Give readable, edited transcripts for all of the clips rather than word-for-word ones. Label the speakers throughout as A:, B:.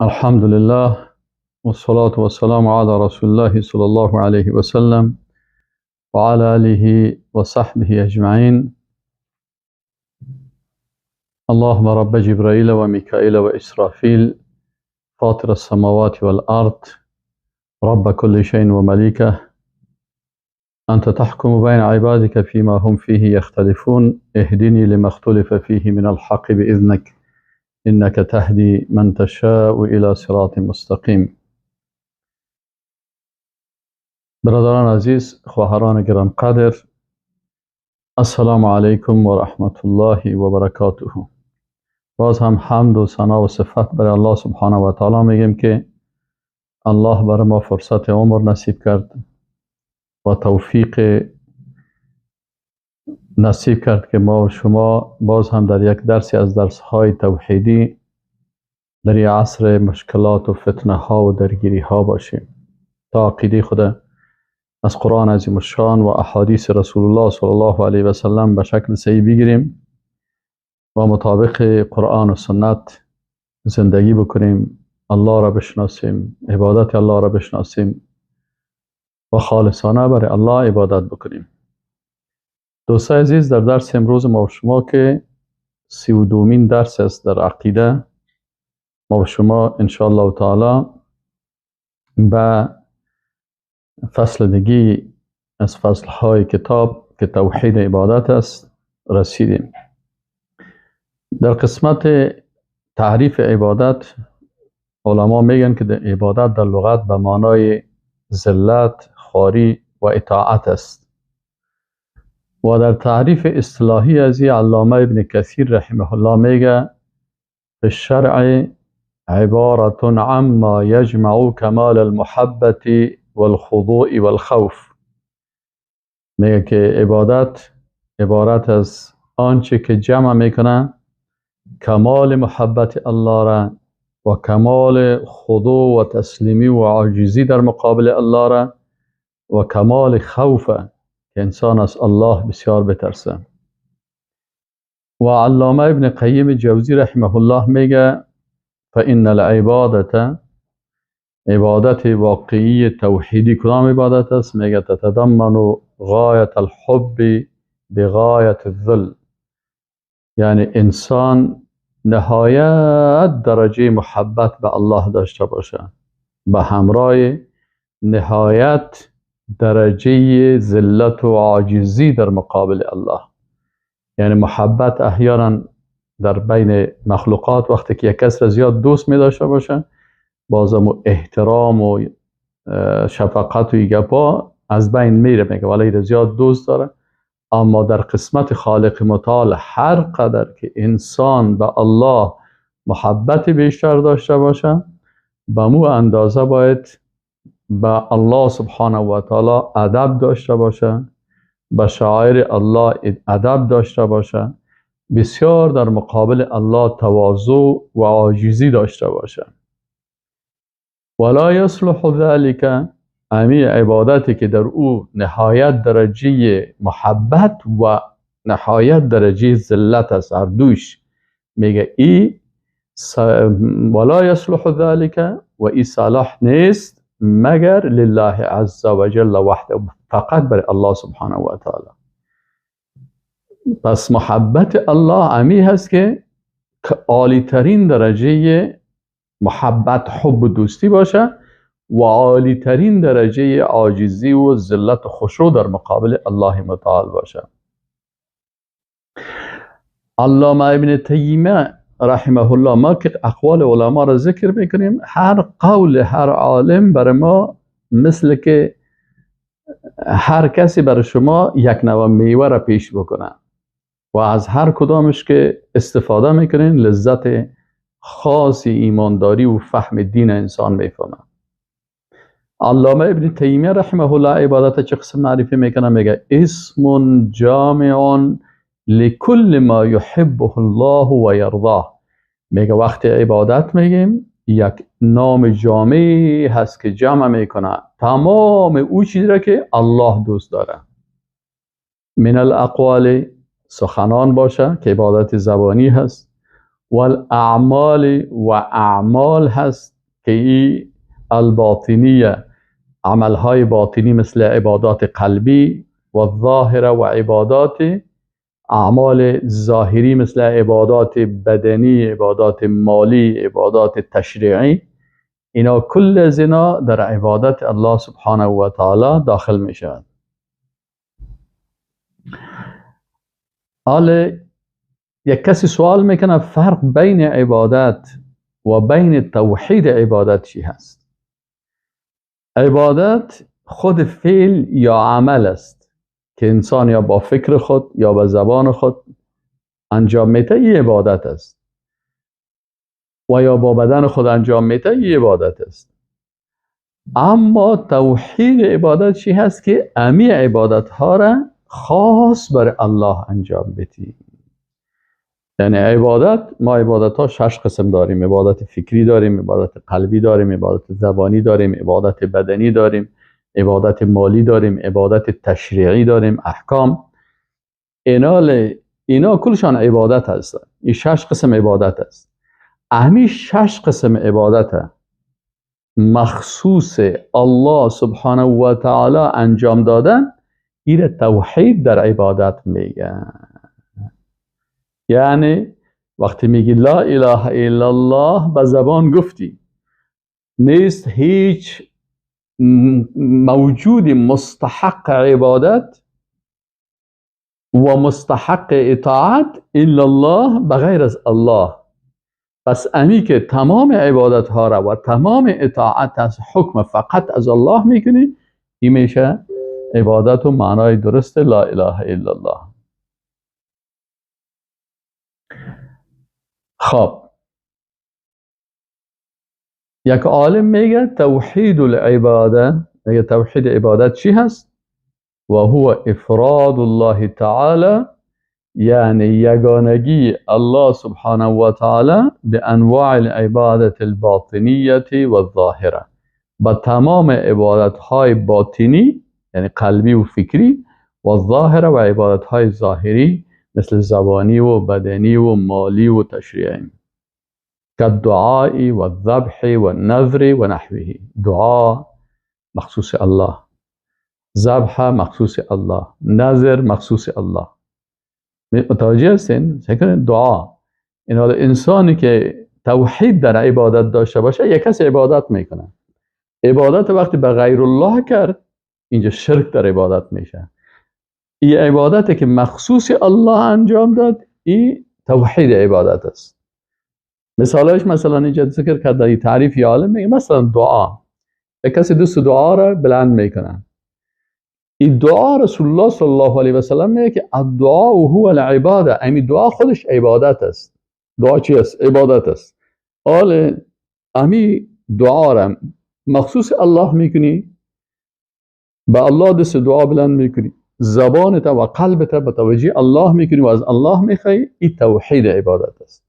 A: الحمد لله والصلاة والسلام على رسول الله صلى الله عليه وسلم وعلى آله وصحبه أجمعين. اللهم رب جبرائيل وميكائيل وإسرافيل فاطر السماوات والأرض رب كل شيء ومليكه أنت تحكم بين عبادك فيما هم فيه يختلفون اهدني لما اختلف فيه من الحق بإذنك إنك تهدي من تشاء إلى صراط مستقیم. برادران عزیز، خواهران گرانقدر، السلام علیکم و رحمت الله و برکاته. باز هم حمد و ثنا و صفت برای الله سبحانه و تعالی میگیم که الله برای ما فرصت عمر نصیب کرد و توفیق نصیب کرد که ما و شما باز هم در یک درسی از درس‌های توحیدی در این عصر مشکلات و فتنه ها و درگیری ها باشیم تا عقیده خود از قرآن عظیم الشان و احادیث رسول الله صلی الله علیه و سلم به شکل صحیح بگیریم و مطابق قرآن و سنت زندگی بکنیم، الله را بشناسیم، عبادت الله را بشناسیم و خالصانه برای الله عبادت بکنیم. دوستای عزیز، در درس امروز ما و شما که 32مین درس است در عقیده، ما و شما انشاءالله تعالی به فصل دیگه از فصلهای کتاب که توحید عبادت است رسیدیم. در قسمت تعریف عبادت علما میگن که عبادت در لغت به معنای ذلت، خواری و اطاعت است. و در تعریف اصطلاحی از علامه ابن کثیر رحمه الله میگه به الشرع عبارة عما یجمع کمال المحبة والخضوع والخوف. میگه که عبادت عبارت از آنچه که جمع میکنه کمال محبت الله را و کمال خضوع و تسلیمی و عاجزی در مقابل الله را و کمال خوف که انسان از الله بسیار بترسه. و علامه ابن قیم جوزی رحمه الله میگه فإن العبادة، عبادت واقعی توحیدی کدام عبادت است؟ میگه تتضمن غایت الحب بغایت الذل، یعنی انسان نهایت درجه محبت به الله داشته باشه به همراه نهایت درجه ذلت و عاجزی در مقابل الله. یعنی محبت احیانا در بین مخلوقات وقتی که یک کس را زیاد دوست می داشته باشه بازم احترام و شفقت و گپا از بین میره، میگه ولی را زیاد دوست داره. اما در قسمت خالق متعال هر قدر که انسان به الله محبت بیشتر داشته باشه به مو اندازه باید به الله سبحانه و تعالی ادب داشته باشه، به شعائر الله ادب داشته باشه، بسیار در مقابل الله تواضع و عاجزی داشته باشه. ولا یصلح ذلك، امی عبادتی که در او نهایت درجه محبت و نهایت درجه ذلت است هر دوش، میگه ای ولا یصلح ذلك و ای صلاح نیست مگر لله عز وجل وحده، فقط برای الله سبحانه و تعالی. پس محبت الله امی هست که عالی ترین درجه محبت، حب و دوستی باشه و عالی ترین درجه عاجزی و ذلت و خشوع در مقابل الله متعال باشه. علامه ابن تیمیه رحمه الله، ما که اقوال علما را ذکر میکنیم، هر قول هر عالم برای ما مثل که هر کسی برای شما یک نوع میوه را پیش بکنه و از هر کدامش که استفاده میکنین لذت خاصی ایمانداری و فهم دین انسان میفهمه. علامه ابن تیمیه رحمه الله عبادت چه قسم معرفی میکنه؟ میگه اسم جامع لکل ما یحبه الله و یرضاه. میگه وقتی عبادت میگیم یک نام جامعی هست که جمع میکنه تمام او چیزی را که الله دوست داره، من الاقوال سخنان باشه که عبادت زبانی هست، والاعمال و اعمال هست که ای الباطنیه، عملهای باطنی مثل عبادات قلبی، و ظاهره و عبادات اعمال ظاهری مثل عبادات بدنی، عبادات مالی، عبادات تشریعی. اینا کل از اینا در عبادت الله سبحانه و تعالی داخل می شود. حالا یک کسی سوال میکنه فرق بین عبادت و بین توحید عبادت چی هست؟ عبادت خود فعل یا عمل است که انسان یا با فکر خود یا با زبان خود انجام میده، این عبادت است، و یا با بدن خود انجام میده، این عبادت است. اما توحید عبادت چی هست؟ که امی عبادت ها را خاص بر الله انجام بدی. یعنی عبادت، ما عبادت ها 6 قسم داریم. عبادت فکری داریم، عبادت قلبی داریم، عبادت زبانی داریم، عبادت بدنی داریم، عبادت مالی داریم، عبادت تشریعی داریم، احکام. اینا کلشان عبادت هستن. این 6 قسم عبادت است. اهمی 6 قسم عبادت مخصوص الله سبحانه و تعالی انجام دادن، این توحید در عبادت میگن. یعنی وقتی میگی لا اله الا الله، به زبان گفتی، نیست هیچ موجود مستحق عبادت و مستحق اطاعت الا الله، بغیر از الله. پس امی که تمام عبادت ها را و تمام اطاعت از حکم فقط از الله میکنی، این میشه عبادت و معنای درست لا اله الا الله. خب یک عالم میگه توحید العباده، میگه توحید عبادت چی هست؟ و هو افراد الله تعالی، یعنی یگانگی الله سبحانه و تعالی به انواع العبادت الباطنیه و الظاهره، با تمام عبادت های باطنی یعنی قلبی و فکری، و ظاهره و عبادت های ظاهری مثل زبانی و بدنی و مالی و تشریعی، كالدعاء والذبح والنذر ونحوه. دعا مخصوص الله، ذبح مخصوص الله، نذر مخصوص الله. متوجه هستین؟ دعا این حال انسانی که توحید در عبادت داشته باشه، یک کسی عبادت میکنه، عبادت وقتی به غیر الله کرد، اینجا شرک در عبادت میشه. این عبادت که مخصوص الله انجام داد، این توحید عبادت است. مثالش مثلا اینجا ذکر کرده، این تعریف عالم میگه مثلا دعا، یک کسی دوست دعا را بلند میکنه. این دعا رسول الله صلی الله علیه و سلم میگه که الدعاء هو العباده، امی دعا خودش عبادت است. دعا چی است؟ عبادت است. حال امی دعا را مخصوص الله میکنی، به الله دست دعا بلند میکنی، زبانت و قلبت به توجه الله میکنی و از الله میخوای، این توحید عبادت است.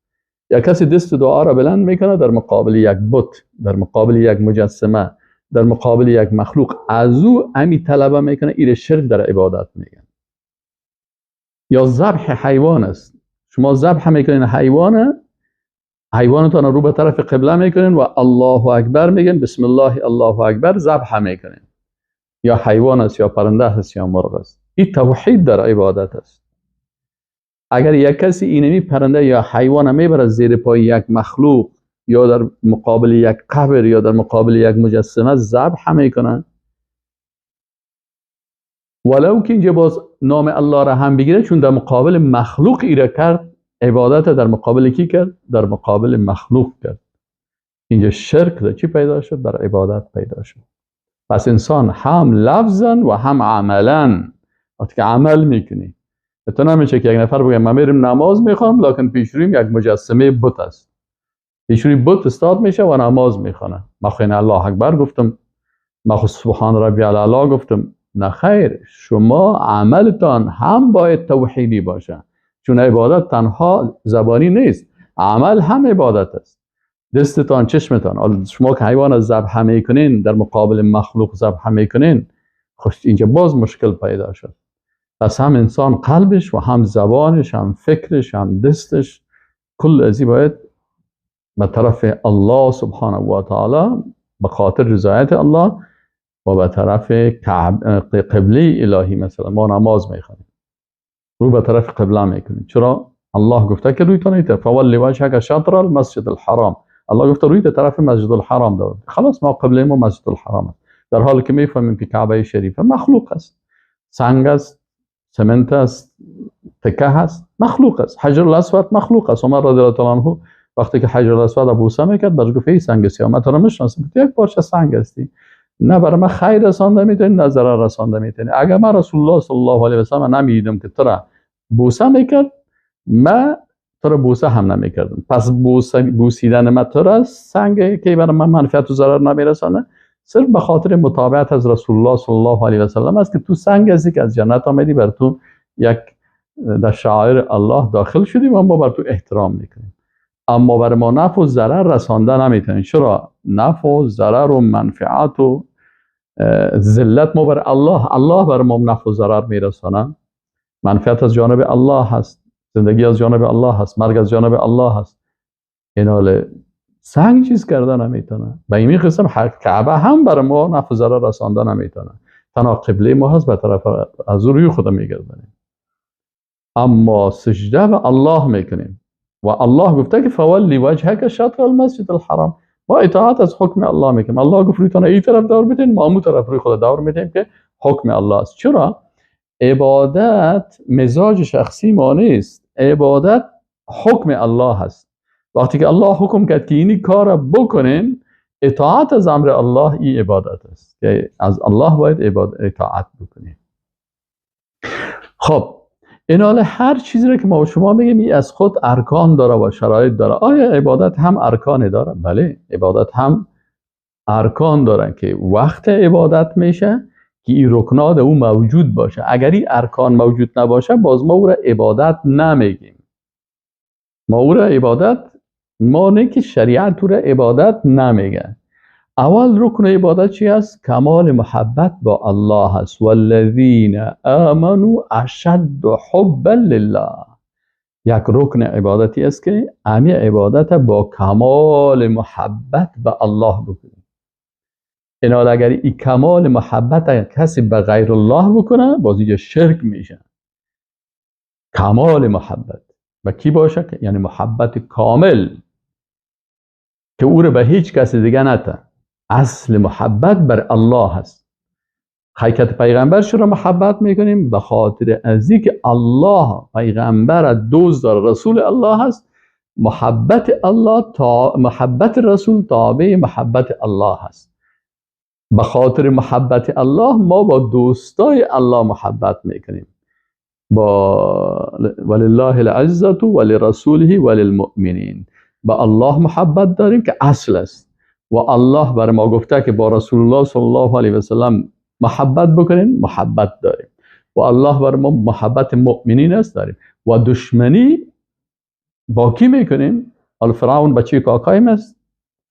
A: یا کسی دست دعا را بلند میکنه در مقابل یک بت، در مقابل یک مجسمه، در مقابل یک مخلوق، از او امی طلبه میکنه، این شرک در عبادت میگن. یا ذبح حیوان است. شما ذبح میکنین حیوان، حیوانتان رو به طرف قبله میکنین و الله اکبر میگن، بسم الله الله اکبر، ذبح میکنین. یا حیوان است یا پرنده است یا مرغ است. این توحید در عبادت است. اگر یک کسی اینمی پرنده یا حیوان میبره زیر پای یک مخلوق یا در مقابل یک قبر یا در مقابل یک مجسمه ذبح میکنن، ولو که اینجا باز نام الله را هم بگیره، چون در مقابل مخلوق ایره کرد، عبادت در مقابل کی کرد؟ در مقابل مخلوق کرد. اینجا شرک در چی پیدا شد؟ در عبادت پیدا شد. پس انسان هم لفظا و هم عملا، وقتی که عمل میکنی، تو نمیشه که یک نفر بگه من میرم نماز میخوام، لکن پیش رویم یک مجسمه بت است، پیش روی بت استاد میشه و نماز میخوانه. من خو الله اکبر گفتم، من خو سبحان ربی الاعلی گفتم. نه خیر، شما عملتان هم باید توحیدی باشه، چون عبادت تنها زبانی نیست، عمل هم عبادت است. دستتان، چشمتان، شما که حیوان ذبح میکنین در مقابل مخلوق ذبح میکنین، خوش اینجا باز مشکل پیدا شد. پس هم انسان قلبش و هم زبانش، هم فکرش، هم دستش، کل ازی باید به طرف الله سبحانه و تعالی به خاطر رضایت الله و به طرف قبله الهی. مثلا ما نماز میخوانیم، رو به طرف قبله میکنیم. چرا؟ الله گفته که روی تانیته فول وجهک شطر المسجد الحرام. الله گفته روی طرف مسجد الحرام دار. خلاص ما قبله ما مسجد الحرام است، در حالی که میفهمیم که کعبه شریفه مخلوق است، سنگ است، سمنت است، تکه است، مخلوق است. حجر الاسود مخلوق است. عمر رضی الله عنه وقتی که حجر الاسود بوسه میکرد برش گفت ای سنگ سیاه، من تو رو میشناسم، تو یک پارچه سنگ هستی، نه برای من خیر رسانده میتونی نه ضرر رسانده میتونی. اگر من رسول الله صلی الله علیه و سلم نمیدیدم که تو را بوسه میکرد، من تو را بوسه هم نمیکردم. پس بوسیدن من تو را سنگ که برای من منفعت و ضرر نمیرسانه، صرف به خاطر متابعت از رسول الله صلی الله علیه و سلم است که تو سنگ هستی که از جنت آمدی، بر تو یک در شعائر الله داخل شدیم و ما بر تو احترام میکنیم. اما بر ما نفع و ضرر رسانده نمیتونیم. چرا؟ نفع و ضرر و منفعت و ذلت ما بر الله، الله بر ما نفع و ضرر میرسانه. منفعت از جانب الله هست، زندگی از جانب الله هست، مرگ از جانب الله هست. این حال سنگ چیز کرده نمیتونه. به این قسم کعبه هم بر ما نفع و ضرر رسانده نمیتونه. تنها قبله ما هست، به طرف از روی خود میگردانیم. اما سجده به الله میکنیم و الله گفته که فولی وجهک شطر المسجد الحرام. ما اطاعت از حکم الله میکنیم. الله گفت رویتان این طرف دور میدین، ما امو طرف روی خود دور میدیم که حکم الله است. چرا؟ عبادت مزاج شخصی ما نیست، عبادت حکم الله هست. وقتی که الله حکم کرد که اینی کار بکنین، اطاعت از امر الله این عبادت است که از الله باید اطاعت بکنیم. خب این حال هر چیزی رو که ما شما میگیم این از خود ارکان داره و شرایط داره. آیا عبادت هم ارکان داره؟ بله، عبادت هم ارکان داره که وقت عبادت میشه که این رکنات او موجود باشه. اگر این ارکان موجود نباشه باز ما او را عبادت نمیگیم. ما او را عبادت ما نه که شریعت او را عبادت نمیگه. اول رکن عبادت چی است؟ کمال محبت با الله است. والذین آمنوا اشد حبا لله. یک رکن عبادتی است که امی عبادت با کمال محبت به الله بکنیم. اینا اگر این کمال محبت کسی به غیر الله بکنه باز اینجا شرک میشه. کمال محبت به کی باشه؟ یعنی محبت کامل که او رو به هیچ کسی دیگه نته. اصل محبت بر الله هست. حقیقت پیغمبر چرا محبت میکنیم؟ به خاطر از اینکه الله پیغمبر دوست داره، رسول الله هست. محبت الله تا محبت رسول تابع محبت الله هست. به خاطر محبت الله ما با دوستای الله محبت میکنیم. با ولله العزة ولرسوله وللمؤمنین. با الله محبت داریم که اصل است و الله بر ما گفته که با رسول الله صلی الله علیه و سلم محبت بکنین، محبت داریم. و الله بر ما محبت مؤمنین است داریم. و دشمنی با کی میکنیم؟ فرعون بچه کاکایم است.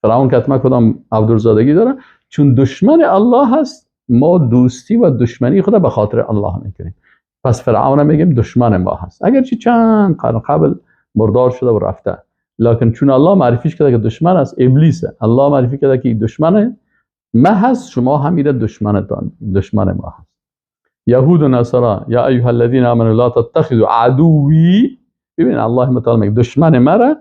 A: فرعون که حتما کدام عبدالزادگی داره، چون دشمن الله هست ما دوستی و دشمنی خود به خاطر الله میکنیم. پس فرعون میگیم دشمن ما هست، اگرچه چند قرن قبل مردار شده و رفته، لکن چون الله معرفیش کرده که دشمن است، ابلیسه، الله معرفی کرده که دشمن ما هست، شما هم ایره دشمنتان، دشمن ما هست. یهود و نصارا یا ایها الذین آمنوا لا تتخذوا عدوی. ببین الله متعال میگه دشمن مرا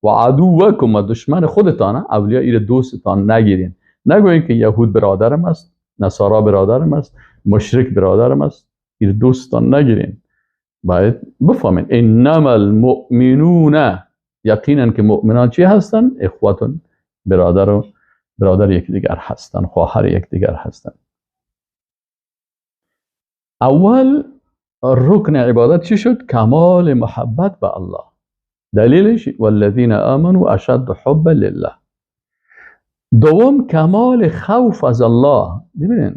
A: و عدوکم و دشمن خودتان، اولیاء ایره دوستتان نگیرین. نگوین که یهود برادرم است، نصارا برادرم است، مشرک برادرم است، ایره دوستتان نگیرین. باید بفهمین انما المؤمنون، یقینا که مؤمنان چی هستن؟ اخوتون، برادر و برادر یکدیگر هستن، خواهر یکدیگر هستن. اول رکن عبادت چی شد؟ کمال محبت به الله. دلیلش والذین آمنوا اشد حبا لله. دوم کمال خوف از الله. ببینین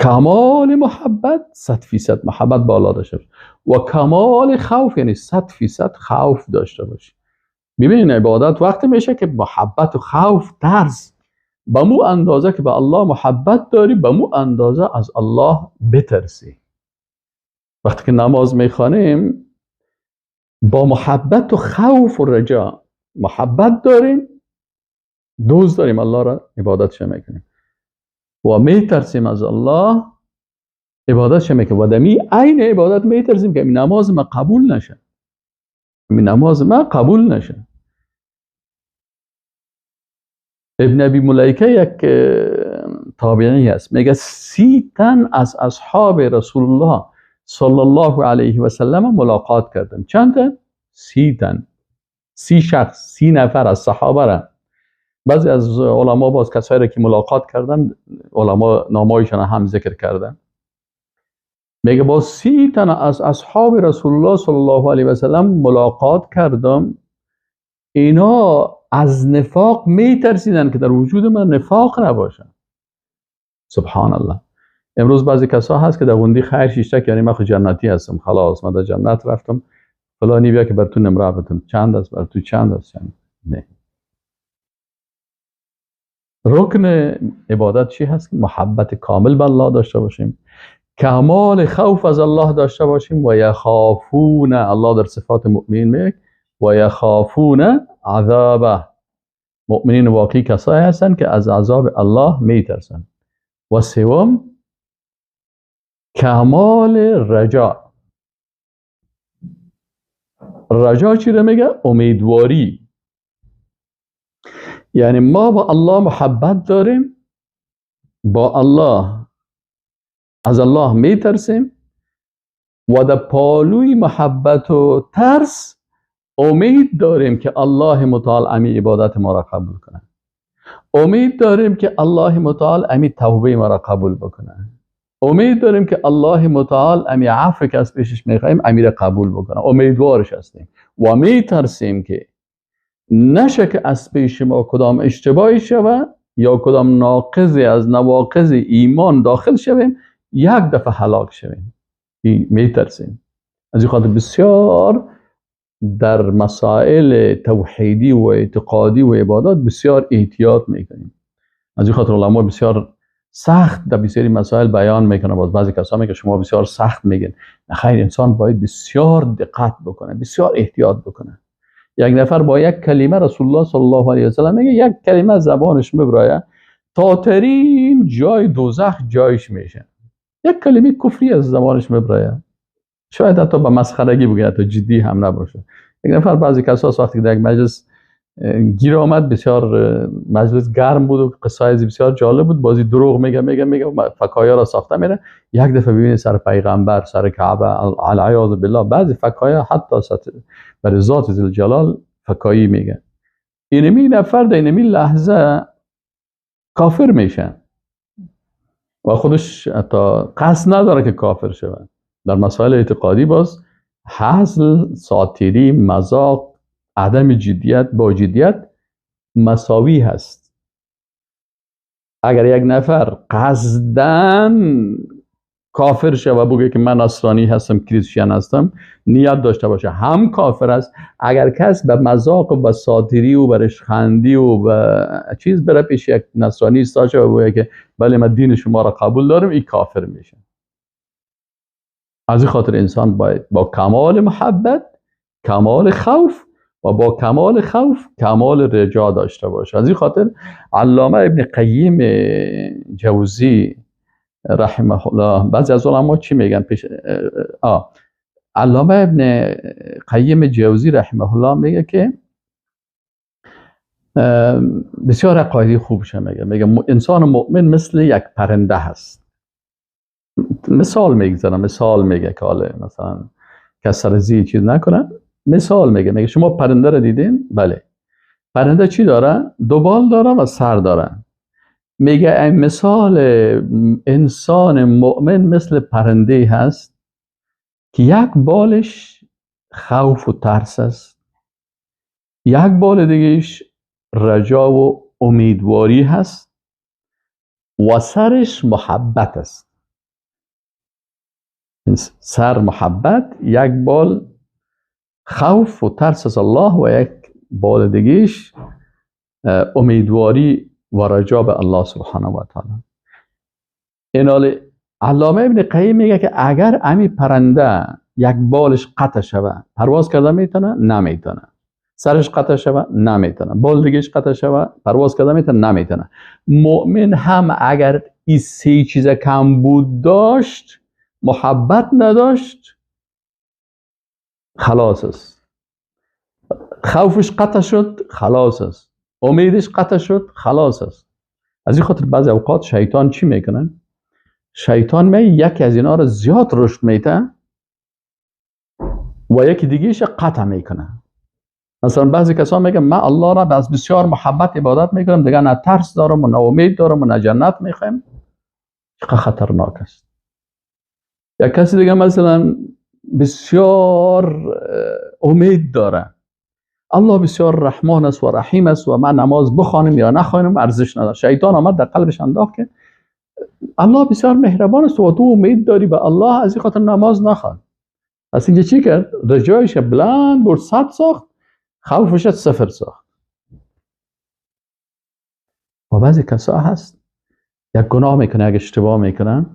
A: کمال محبت 100% محبت به الله داشته باشه و کمال خوف یعنی 100% خوف داشته باشه. ببینین عبادت وقتی میشه که محبت و خوف، ترس به مو اندازه که به الله محبت داری، به مو اندازه از الله بترسی. وقتی که نماز میخوانیم با محبت و خوف و رجا، محبت داریم، دوست داریم الله را، عبادتش میکنیم و میترسیم از الله، عبادتش میکنیم و دمی عین عبادت میترسیم که نماز ما قبول نشه، نماز ما قبول نشه. ابن ابی ملیکه یک تابعی است، میگه 30 تن از اصحاب رسول الله صلی الله علیه و سلم ملاقات کردم. چند تن؟ 30 تن، 30 شخص، 30 نفر از صحابه را. بعضی از علما باز کسایی را که ملاقات کردن، علما نامایشان هم ذکر کردن. میگه با 30 تن از اصحاب رسول الله صلی الله علیه و سلم ملاقات کردم، اینا از نفاق میترسیدن که در وجود من نفاق نباشه. سبحان الله. امروز بعضی کسا هست که در غندی خیر شیشته که یعنی من خود جنتی هستم، خلاص من در جنت رفتم، فلانی بیا که بر تو نمره بدم، چند است بر تو، چند است، چند. نه، رکن عبادت چی هست؟ محبت کامل به الله داشته باشیم، کمال خوف از الله داشته باشیم. و یخافون، الله در صفات مؤمنین میگه و یخافون عذابه، مؤمنین واقعی کسایی هستند که از عذاب الله میترسن. و سوم کمال رجا. رجا چی رو میگه؟ امیدواری. یعنی ما با الله محبت داریم، با الله، از الله میترسیم و در پالوی محبت و ترس امید داریم که الله متعال امی عبادت ما را قبول کنه، امید داریم که الله متعال امی توبه ما را قبول بکنه، امید داریم که الله متعال امی عفو که از پیشش میخوایم امی را قبول بکنه، امیدوارش هستیم و میترسیم که نشه که از پیش ما کدام اشتباهی شوه یا کدام ناقضی از نواقض ایمان داخل شویم، یک دفعه هلاک شویم. میترسیم. از این خاطر بسیار در مسائل توحیدی و اعتقادی و عبادات بسیار احتیاط میکنیم. از این خاطر علما بسیار سخت در بسیاری مسائل بیان میکنه. باز بعضی کسا میگه شما بسیار سخت میگین. خیر، انسان باید بسیار دقت بکنه، بسیار احتیاط بکنه. یک نفر با یک کلمه، رسول الله صلی الله علیه و سلم میگه یک کلمه زبانش میبرایه تا ترین جای دوزخ جایش میشه. یک کلمه کفری از زبانش میبرایه، شاید حتی به مسخرگی بگه، حتی جدی هم نباشه. یک نفر، بعضی کسا وقتی در یک مجلس گیر آمد، بسیار مجلس گرم بود و قصه بسیار جالب بود، بازی دروغ میگه میگه میگه، فکایا را ساخته میره. یک دفعه ببینید سر پیغمبر، سر کعبه، العیاذ بالله، بعضی فکایا حتی برای ذات ذوالجلال فکایی میگه. اینمی نفر در اینمی لحظه کافر میشه و خودش حتی قصد نداره که کافر شود. در مسائل اعتقادی باز هزل، ساتیری، مذاق، عدم جدیت با جدیت مساوی هست. اگر یک نفر قصداً کافر شه و بگه که من نصرانی هستم، کریسچین هستم، نیت داشته باشه، هم کافر است. اگر کس به مذاق و به ساتیری و به رشخندی و به چیز بره پیش یک نصرانی ایستاد و بگه که بله من دین شما را قبول دارم، این کافر میشه. از این خاطر انسان باید با کمال محبت، کمال خوف و با کمال خوف کمال رجا داشته باشه. از این خاطر علامه ابن قیم جوزی رحمه الله، بعضی از علما چی میگن پیش علامه ابن قیم جوزی رحمه الله میگه که بسیار عقایدی خوبش میگه، میگه انسان مؤمن مثل یک پرنده هست. مثال میگذارم، مثال میگه که حالا مثلا کسرزی چیز نکنه، مثال میگه، میگه شما پرنده رو دیدین؟ بله. پرنده چی داره؟ دو بال داره و سر داره. میگه مثال انسان مؤمن مثل پرنده هست که یک بالش خوف و ترس است، یک بال دیگهش رجا و امیدواری هست و سرش محبت است. سر محبت، یک بال خوف و ترس از الله و یک بال دیگهش امیدواری و رجا به الله سبحانه و تعالی. این علامه ابن قیم میگه که اگر امی پرنده یک بالش قطع شوه، پرواز کرده میتونه؟ نمیتونه. سرش قطع شوه نمیتونه، بال دیگهش قطع شوه پرواز کرده میتونه نمیتونه. مؤمن هم اگر این سه چیز کم بود داشت، محبت نداشت، خلاص است. خوفش قطع شد، خلاص است. امیدش قطع شد، خلاص است. از این خاطر بعضی اوقات شیطان چی میکنه؟ شیطان می یکی از اینا رو زیاد رشد میته و یکی دیگهش قطع میکنه. مثلا بعضی کسان میگن من الله را از بسیار محبت عبادت میکنم، دیگه نه ترس دارم و نه امید دارم و نه جنت میخوایم. چقدر خطرناک است. یک کسی دیگه مثلا بسیار امید داره، الله بسیار رحمان است و رحیم است و من نماز بخوانم یا نخوانم ارزش نداره. شیطان آمد در قلبش انداخت که الله بسیار مهربان است و تو امید داری به الله، از این خاطر نماز نخوان. پس اینجا چی کرد؟ رجایش بلند برد، 100 ساخت، خوفش 0 ساخت. و بعضی کسا هست یک گناه میکنه، یک اشتباه میکنه،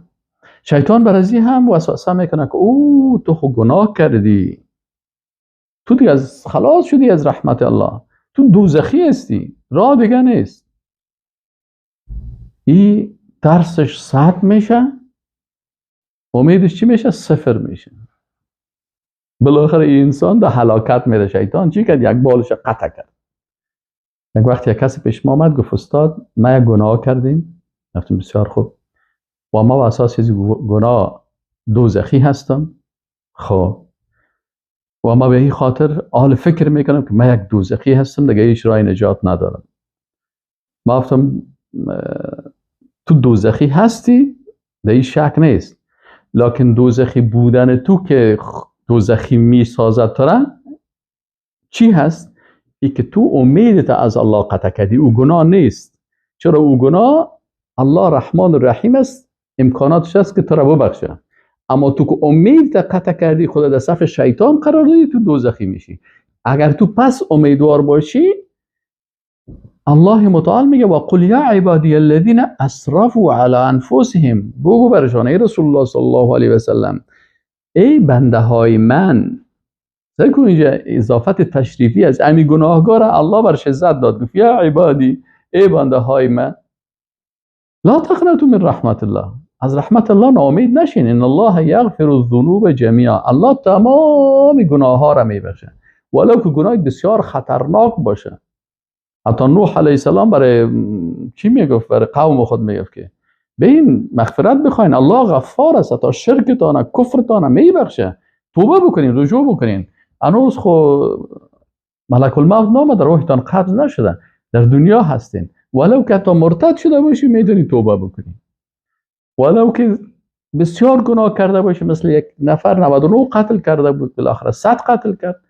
A: شیطان بر از این هم وسوسه میکنه که او تو خو گناه کردی، تو دیگه از خلاص شدی از رحمت الله، تو دوزخی هستی، راه دیگه نیست. این ترسش 100 میشه، امیدش چی میشه؟ 0 میشه. بالاخره این انسان در هلاکت میره. شیطان چی کرد؟ یک بالش قطع کرد. یک وقت یک کسی پیش ما آمد گفت استاد ما یک گناه کردیم. گفتم بسیار خوب، و ما به اساس از گناه دوزخی هستم، خب و ما به این خاطر حال فکر میکنم که من یک دوزخی هستم، دیگه هیچ راه نجات ندارم. ما گفتم تو دوزخی هستی، در این شک نیست، لکن دوزخی بودن تو که دوزخی میسازد تو را چی هست؟ ای که تو امیدت از الله قطع کردی، او گناه نیست. چرا او گناه؟ الله رحمان و رحیم است، امکاناتش هست که تو را ببخشه. اما تو که امیدت قطع کردی، خدا در صف شیطان قرار دادی، تو دوزخی میشی. اگر تو پس امیدوار باشی، الله متعال میگه و قل یا عبادی الذین اسرفوا علی انفسهم، بگو برشان ای رسول الله صلی الله علیه و سلم، ای بنده های من. سعی کن اینجا اضافت تشریفی از امی گناهگار الله برش عزت داد، گفت یا عبادی، ای بنده های من، لا تقنطوا من رحمت الله، از رحمت الله ناامید نشین، ان الله یغفر الذنوب جمیعا، الله تمام گناه ها را میبخشه، ولو که گناه بسیار خطرناک باشه. حتی نوح علیه السلام برای چی میگفت؟ برای قوم خود میگفت که به این مغفرت بخواین، الله غفار است، حتی شرکتان کفرتان میبخشه، توبه بکنین، رجوع بکنین. هنوز خو ملک الموت نامده، روحتان قبض نشده، در دنیا هستین، ولو که تا مرتد شده باشی میتونی توبه بکنی، ولو که بسیار گناه کرده باشی، مثل یک نفر 99 قتل کرده بود، بالاخره 100 قتل کرد،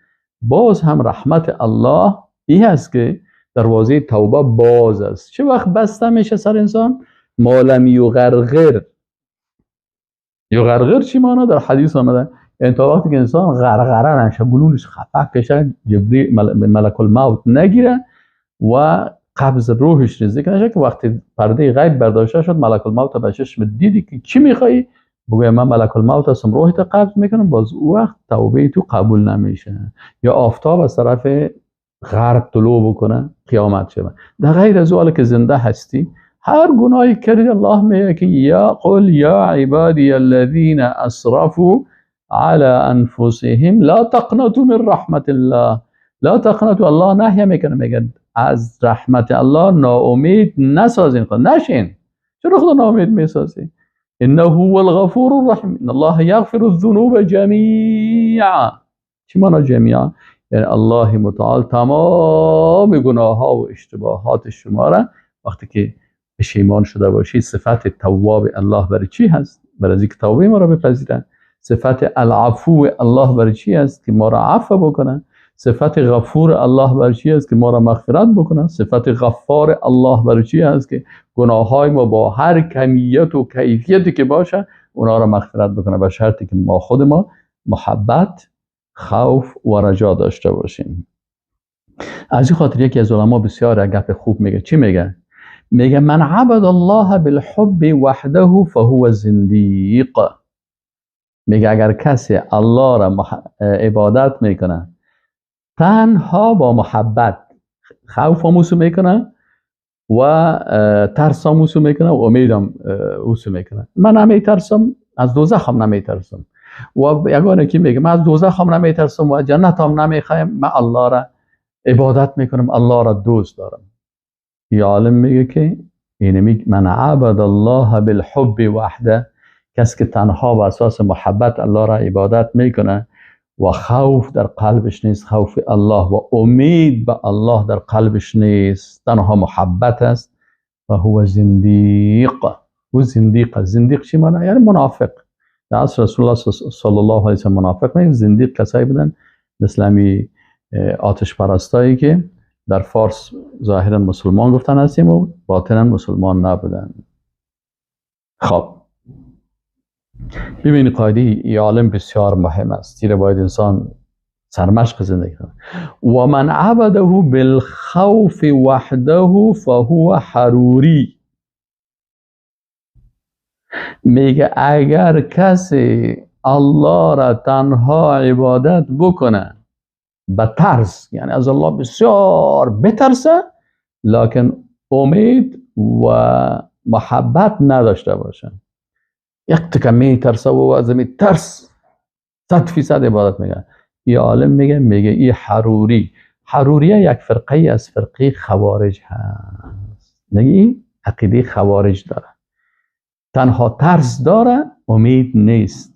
A: باز هم رحمت الله این هست که دروازه توبه باز است. چه وقت بسته میشه سر انسان؟ ما لم یغرغر. یغرغر چی معنی؟ در حدیث آمده یعنی تا وقتی که انسان غرغره نشه، گلونش خفه کشه، جبریل ملک الموت نگیره و قبض روحش نزدیک نشه، که وقتی پرده غیب برداشته شد ملک الموت به چشم دیدی که چی میخوایی، بگوی من ملک الموت هستم، روحت قبض میکنم، باز او وقت توبه تو قبول نمیشه. یا آفتاب از طرف غرب طلوع بکنه قیامت شود. در غیر از او که زنده هستی هر گناهی کردی الله میگه که یا قل یا عبادی الذین اسرفوا على انفسهم لا تقنطوا من رحمت الله. لا تقنطوا، الله نهی میکنه، میگه از رحمت الله ناامید نسازین، خود نشین. چرا خدا ناامید میسازی؟ انه هو الغفور الرحیم ان الله یغفر الذنوب جمیعا. چی معنی جمیعا؟ یعنی الله متعال تمام گناه ها و اشتباهات شما را وقتی که پشیمان شده باشید، صفت تواب الله برای چی هست؟ برای اینکه توبه ما را بپذیرن. صفت العفو الله برای چی هست؟ که ما را عفو بکنه. صفت غفور الله برای چی هست؟ که ما را مغفرت بکنه. صفت غفار الله برای چی هست؟ که گناههای ما با هر کمیت و کیفیتی که باشه اونا را مغفرت بکنه، به شرطی که ما خود ما محبت، خوف و رجا داشته باشیم. از این خاطر یکی از علما بسیار گپ خوب میگه. چی میگه؟ میگه من عبد الله بالحب وحده فهو زندیق. میگه اگر کسی الله را عبادت میکنه تنها با محبت خوف هم میکنه و ترس هم میکنه و امیدم اوسو میکنه. من نمیترسم، از دوزخ هم نمیترسم و یگانه که میگه من از دوزخ هم نمیترسم و جنت هم نمیخوایم، من الله را عبادت میکنم، الله را دوست دارم. یه عالم میگه که اینمی من عبد الله بالحب وحده، کسی که تنها به اساس محبت الله را عبادت میکنه و خوف در قلبش نیست، خوف الله و امید به الله در قلبش نیست، تنها محبت است، و هو زندیق. و زندیق، زندیق چی معنی؟ یعنی منافق. در عصر رسول الله صلی الله علیه و سلم منافق نه، زندیق کسایی بودن مثل همی آتش پرستایی که در فارس ظاهرا مسلمان گفتن هستیم و باطنا مسلمان نبودن. خب ببینید قاعده ای عالم بسیار مهم است، تیر باید انسان سرمشق زندگی کنه. و من عبده بالخوف وحده فهو حروری. میگه اگر کسی الله را تنها عبادت بکنه به ترس، یعنی از الله بسیار بترسه، لکن امید و محبت نداشته باشه، یک تکه میترسه و از می ترس 100% عبادت میگه. ای عالم میگه ای حروری. حروریه یک فرقه از فرقه خوارج هست. میگه این عقیده خوارج داره، تنها ترس داره، امید نیست،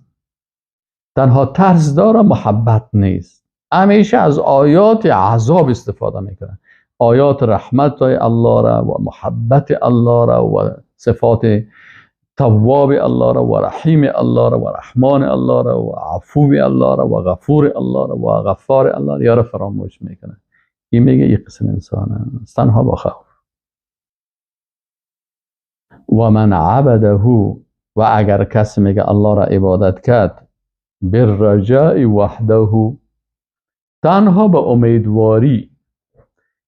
A: تنها ترس داره، محبت نیست، همیشه از آیات عذاب استفاده میکنه، آیات رحمت الله را و محبت الله را و صفات تواب الله را و رحیم الله را و رحمان الله را و عفو الله را و غفور الله را و غفار الله را فراموش میکنه. این میگه این قسم انسان است، تنها با خوف. و من عبده، و اگر کسی میگه الله را عبادت کرد، بالرجاء وحده، تنها با امیدواری،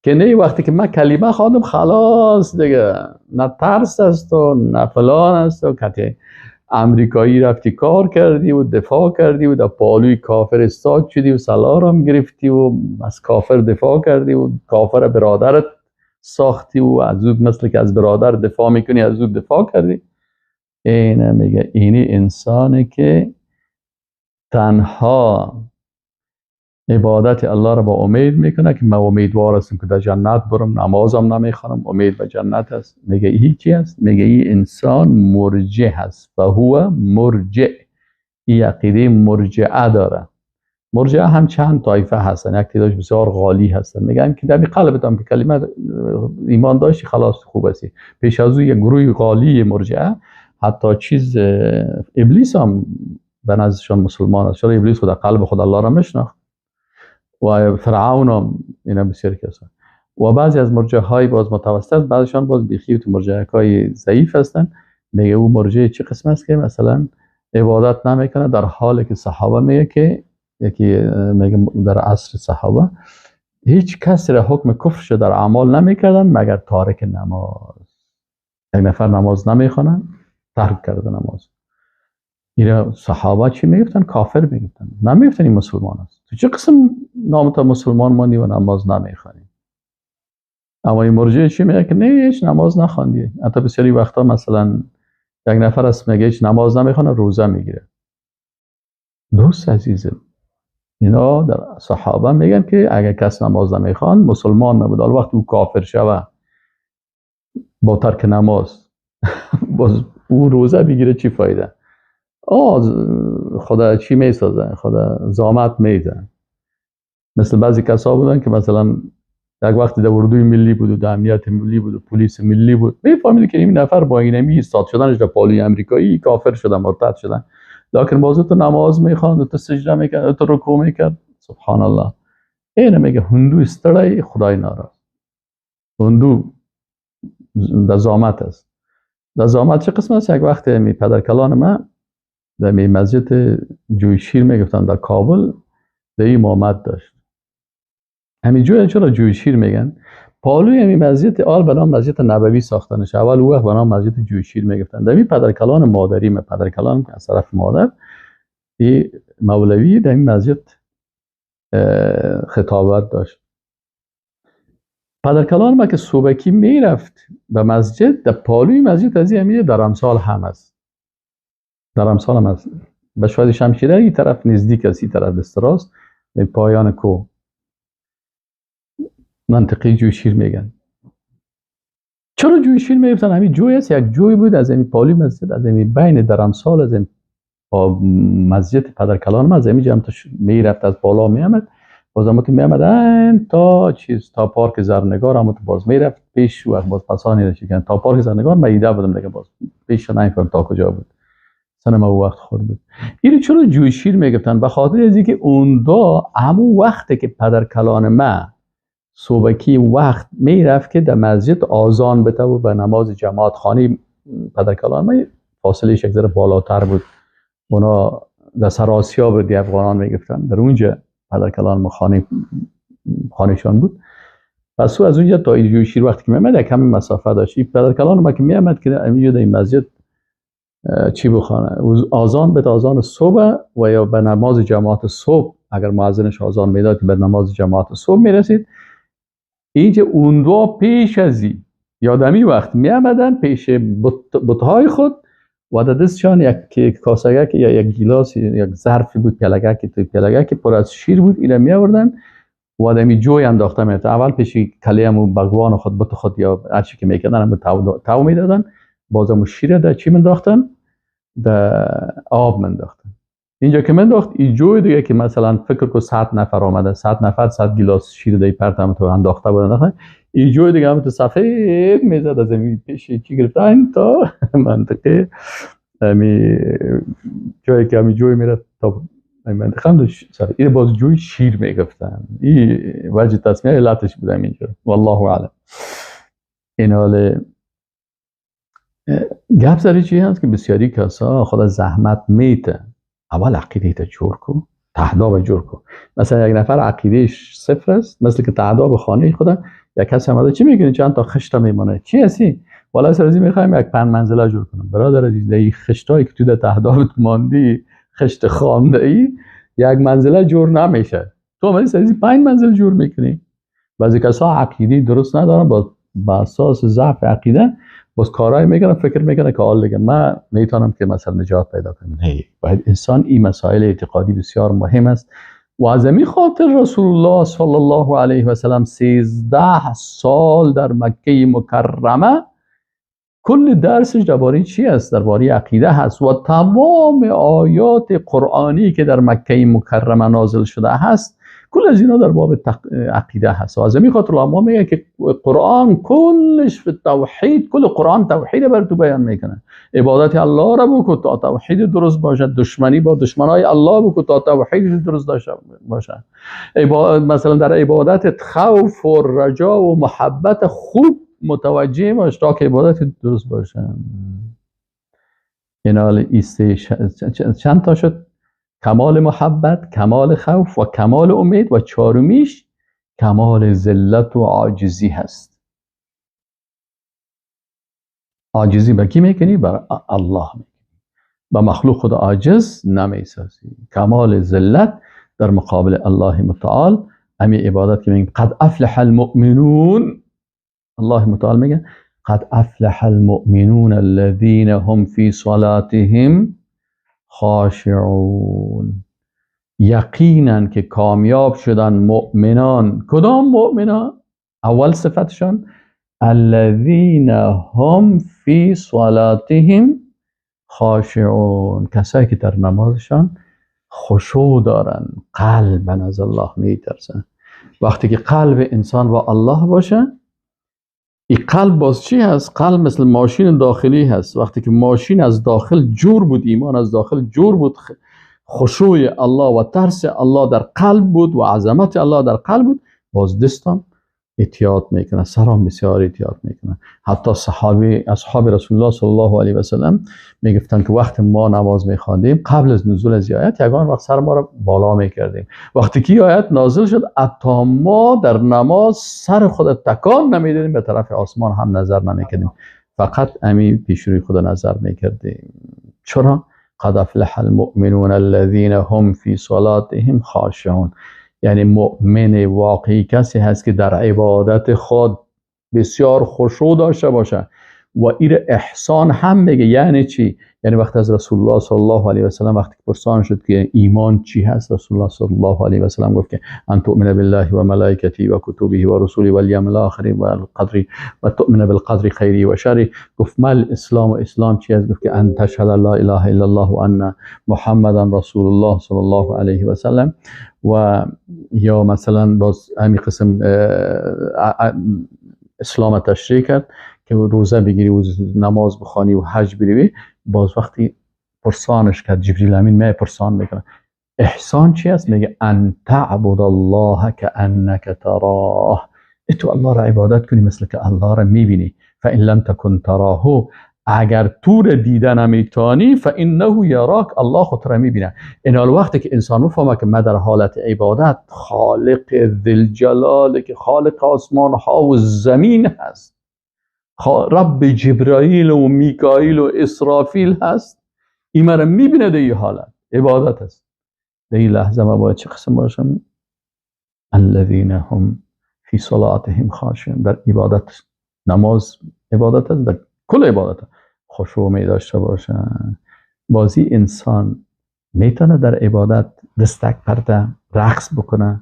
A: که نه وقتی که من کلمه خواندم خلاص دیگه، نه ترس است و نه فلان است و کتی امریکایی رفتی کار کردی و دفاع کردی و در پالوی کافر استاد شدی و سلارم گرفتی و از کافر دفاع کردی و کافر برادرت ساختی و از او مثل که از برادر دفاع میکنی از او دفاع کردی. اینه میگه اینی انسانی که تنها عبادت الله را با امید میکنه که من امیدوار هستم که در جنت برم، نمازم نمیخوانم، امید به جنت است. میگه این چی است؟ میگه این انسان مرجع هست و هو مرجع. این عقیده مرجعه داره. مرجعه هم چند طایفه هستن، یک تعدادش بسیار غالی هستن، میگن که در قلبت هم که کلمه ایمان داشتی خلاص خوب هستی. پیش از او یک گروه غالی مرجعه، حتی چیز ابلیس هم به نزدشان مسلمان است، چرا ابلیس خود قلب خود الله را میشناخت و فرعون هم اینا بسیار کسان. و بعضی از مرجعه های باز متوسط است، بعضیشان باز بیخی و مرجعه های ضعیف هستن. میگه او مرجعه چه قسم است که مثلا عبادت نمیکنه، در حالی که صحابه میگه که یکی میگه در عصر صحابه هیچ کسی را حکم کفر در اعمال نمیکردن مگر تارک نماز. یک نفر نماز نمیخوانن، ترک کرده نماز، اینا صحابه چی میگفتن؟ کافر میگفتن، نمیگفتن این مسلمان است. تو چه قسم نام تا مسلمان ماندی و نماز نمیخوانی؟ اما این مرجعه چی میگه که نه هیچ نماز نخواندی. حتی بسیاری وقتا مثلا یک نفر است میگه هیچ نماز نمیخوانه، روزه میگیره. دوست عزیزم، اینا در صحابه میگن که اگر کس نماز نمیخوان مسلمان نبود، حالا وقتی او کافر شوه با ترک نماز باز او روزه بگیره چی فایده؟ خدا چی میسازه؟ خدا زامت میده. مثل بعضی کسا بودن که مثلا یک وقتی در اردوی ملی بود و در امنیت ملی بود و پلیس ملی بود، میفهمید که این نفر با اینمی ایستاد شدنش در پالوی امریکایی کافر شده، مرتد شدن، لکن بازو تو نماز میخواند، تو سجده میکرد، تو رکوع میکرد. سبحان الله. اینه میگه هندو استړی خدای ناراض. هندو در زامت است. در زامت چه قسم است؟ یک وقت می پدر کلان ما در می مسجد جویشیر میگفتن در کابل، در امامت داشت. همین جوی چرا جویشیر میگن؟ پالوی همین مسجد آل به نام مسجد نبوی ساختنش، اول او وقت به نام مسجد جویشیر میگفتن. در این پدر کلان مادری، ما پدر کلان از طرف مادر، ای مولوی در این مسجد خطابت داشت. پدرکلان ما که صبحکی میرفت به مسجد، در پالوی مسجد از این در امثال هم است، در امثال هم است، به شاید شمشیره این طرف نزدیک است، این طرف دست راست پایان کو منطقه جوشیر میگن. چرا جوی شیر میگفتن؟ همین جوی است، یک جوی بود از این پالوی مسجد، از این بین در امثال، از این مسجد پدرکلان ما، از این جمع میرفت از بالا میامد، باز هم تو میامد تا چیز تا پارک زرنگار، هم تو باز میرفت پیش و باز پسانی رسید تا پارک زرنگار. من ایده بودم دیگه، باز پیش نمیفهم تا کجا بود، سن ما وقت خود بود. اینو چرا جوی شیر میگفتن؟ به خاطر از اینکه اون دا همون وقتی که پدرکلان ما صبحکی وقت میرفت که در مسجد آذان بده و به نماز جماعت، خانه پدرکلان ما فاصله یک ذره بالاتر بود، اونا در سراسیا بود، افغانان میگفتن، در اونجا پدرکلان ما خانهشان بود. پس او از اونجا تا جوی شیر وقتی که میامد یک کمی مسافه داشت. پدرکلان ما که میامد که اینجا در این مسجد چی بخوانه، آذان به آذان صبح و یا به نماز جماعت صبح، اگر مؤذنش آذان میداد به نماز جماعت صبح میرسید. اینجا اون دو پیش از این یادمی وقت میامدن پیش بت‌های خود و در دستشان یک کاسه یا یک گیلاس، یک ظرفی بود، پیالگه که توی پیالگه که پر از شیر بود، اینا می آوردن و دمی جوی انداخته میرفت. اول پیش کلیم و بگوان خود، بت خود یا هر چی که میکردن هم تو میدادن، بازم شیر در چی منداختن؟ در آب منداختن. اینجا که منداخت این جوی دیگه که مثلا فکر کو 100 نفر آمده، 100 نفر 100 گیلاس شیر در پرت هم تو انداخته بودن، این جوی دیگه هم تو سفید میزد از این پیش چی گرفتن تا منطقه امی جایی که امی جوی میرفت تا منطقه هم داشت. این باز جوی شیر میگفتن. این وجه تسمیه علتش بودم اینجا، والله اعلم. این حال گپ سری چی هست که بسیاری کسا خدا زحمت میته، اول عقیده تا جور کو، تهداب جور کو. مثلا یک نفر عقیدهش صفر است، مثل که تهداب خانه خدا، یک کسی آمده چی میکنی؟ چند تا خشت میمونه، چی هستی؟ والا سر ازی میخوایم یک پن منزله جور کنم. برادر عزیز، این خشتایی که تو در تهدابت ماندی، خشت خامده ای، یک منزله جور نمیشه. تو آمدی سر ازی 5 منزل جور میکنی. بعضی کسا عقیده درست ندارن، با اساس ضعف عقیده باز کارهای میکنن، فکر میکنه که حال دیگه من میتونم که مثلا نجات پیدا کنم. نه، باید انسان این مسائل اعتقادی بسیار مهم است. و از این خاطر رسول الله صلی الله علیه و سلم 13 سال در مکه مکرمه کل درسش درباره چی است؟ درباره عقیده هست و تمام آیات قرآنی که در مکه مکرمه نازل شده هست کل از اینا در باب عقیده هست. و از این خاطر علما میگه که قرآن کلش فی توحید، کل قرآن توحید بر تو بیان میکنه. عبادت الله را بکن تا توحید درست باشد، دشمنی با دشمنای الله بکن تا توحید درست داشته باشد. مثلا در عبادت خوف و رجا و محبت خوب متوجه باش تا که عبادت درست باشه. این حال چند تا شد؟ کمال محبت، کمال خوف و کمال امید و چهارمیش کمال ذلت و عاجزی هست. عاجزی به کی میکنی؟ بر الله میکنی، به مخلوق خود عاجز نمیسازی. کمال ذلت در مقابل الله متعال، امی عبادت که میگیم قد افلح المؤمنون، الله متعال میگه قد افلح المؤمنون الذين هم فی صلاتهم خاشعون. یقینا که کامیاب شدن مؤمنان. کدام مؤمنان؟ اول صفتشان الذین هم فی صلاتهم خاشعون، کسایی که در نمازشان خشوع دارن، قلبا از الله میترسن. وقتی که قلب انسان با الله باشه، این قلب باز چی هست؟ قلب مثل ماشین داخلی هست. وقتی که ماشین از داخل جور بود، ایمان از داخل جور بود، خشوع الله و ترس الله در قلب بود و عظمت الله در قلب بود، باز دستم احتیاط میکنه، سرام بسیار احتیاط میکنه. حتی صحابه اصحاب رسول الله صلی الله علیه و سلم میگفتن که وقت ما نماز میخواندیم قبل از نزول از آیت یگان وقت سر ما را بالا میکردیم، وقتی که آیت نازل شد حتی ما در نماز سر خود تکان نمیدادیم، به طرف آسمان هم نظر نمیکردیم، فقط امی پیش روی خود نظر میکردیم. چرا؟ قد افلح المؤمنون الذين هم فی صلاتهم خاشعون. یعنی مؤمن واقعی کسی هست که در عبادت خود بسیار خشوع داشته باشه و ایر احسان هم میگه. یعنی چی؟ یعنی وقتی از رسول الله صلی الله علیه و سلم وقتی پرسان شد که ایمان چی هست، رسول الله صلی الله علیه و سلم گفت که ان تؤمن بالله و ملائکته و کتبه و رسوله و الیوم الاخر و القدر و تؤمن بالقدر خیره و شره. گفت ما الاسلام و اسلام چی هست؟ گفت که ان تشهد لا اله الا الله و ان محمدا رسول الله صلی الله علیه و سلم. و یا مثلا باز همین قسم اسلام تشریح کرد که روزه بگیری و نماز بخوانی و حج بری. باز وقتی پرسانش کرد جبریل امین می پرسان میکنه احسان چی است؟ میگه ان تعبد الله كأنك تراه، تو الله را عبادت کنی مثل که الله را میبینی. فان لم تکن تراه، اگر تو را دیده نمیتانی فانه یراک، الله خود را میبینه. این حال وقتی که انسان بفهمه که من در حالت عبادت خالق ذوالجلال که خالق آسمان ها و زمین هست، رب جبرائیل و میکائیل و اسرافیل هست، این مرا میبینه، در این حالت عبادت است. در این لحظه ما باید چه قسم باشم؟ الذین هم فی صلاتهم خاشعون. در عبادت، نماز عبادت است، در کل عبادت خشوع می داشته باشن. بازی انسان میتونه در عبادت دستک پرده رقص بکنه،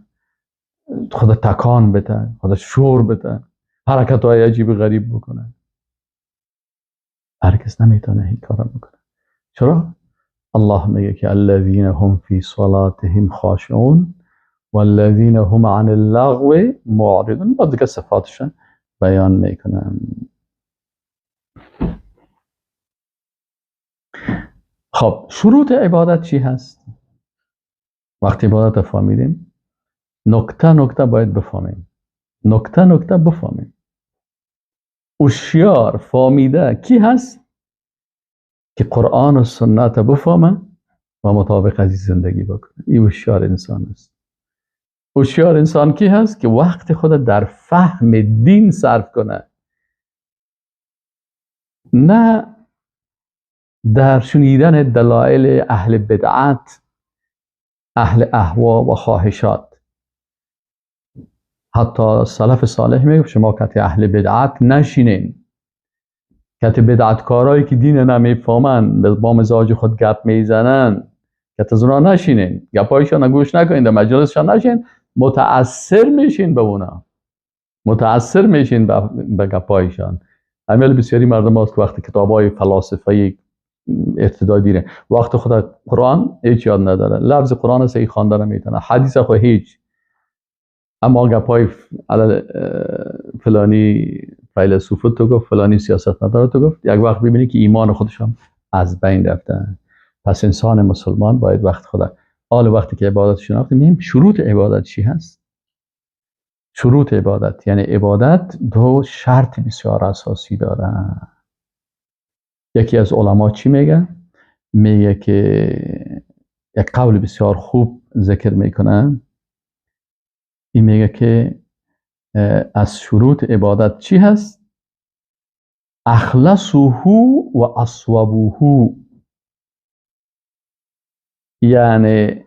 A: خدا تکان بده، خدا شور بده، حرکت های عجیب غریب بکنه. هرگز نمیتونه این کارا بکنه. چرا؟ الله میگه که الذین هم فی صلاتهم خاشعون والذین هم عن اللغو معرضون. بعد دیگه صفاتشون بیان میکنن. خب شروط عبادت چی هست؟ وقتی عبادت فهمیدیم نکته نکته باید بفهمیم، نکته نکته بفهمیم. هوشیار فهمیده کی هست؟ که قرآن و سنت بفهمه و مطابق از زندگی بکنه. این هوشیار انسان است. هوشیار انسان کی هست؟ که وقت خود در فهم دین صرف کنه، نه در شنیدن دلایل اهل بدعت، اهل اهوا و خواهشات. حتی سلف صالح میگه شما کتی اهل بدعت نشینین، کتی بدعتکارایی که دین نمیفهمن با مزاج خود گپ میزنن کتی از اونا نشینین، گپایشان گوش نکنین، در مجلسشان نشین، متأثر میشین به اونا، متأثر میشین به گپایشان. همین بسیاری مردم هست که وقتی کتابای فلاسفه ارتدای دینه، وقت خود قرآن هیچ یاد نداره، لفظ قرآن صحیح خوانده نمیتونه، حدیث خود هیچ، اما گپای فلانی فیلسوف تو گفت، فلانی سیاست نداره تو گفت، یک وقت ببینی که ایمان خودش هم از بین رفته. پس انسان مسلمان باید وقت خود حال وقتی که عبادت شناختیم، میگیم شروط عبادت چی هست؟ شروط عبادت یعنی عبادت دو شرط بسیار اساسی داره. یکی از علما چی میگه؟ میگه که یک قول بسیار خوب ذکر میکنه. این میگه که از شروط عبادت چی هست؟ اخلصه و اصوبه، یعنی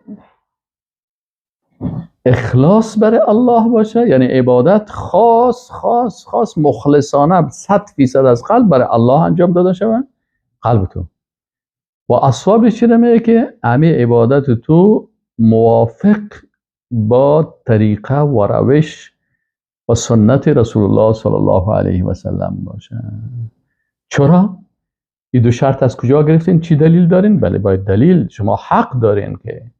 A: اخلاص برای الله باشه، یعنی عبادت خاص خاص خاص مخلصانه 100% از قلب برای الله انجام داده شود، قلب تو. و اصوابش چی میگه؟ که امی عبادت تو موافق با طریقه و روش و سنت رسول الله صلی الله علیه و سلم باشه. چرا؟ این دو شرط از کجا گرفتین؟ چی دلیل دارین؟ بله باید دلیل، شما حق دارین که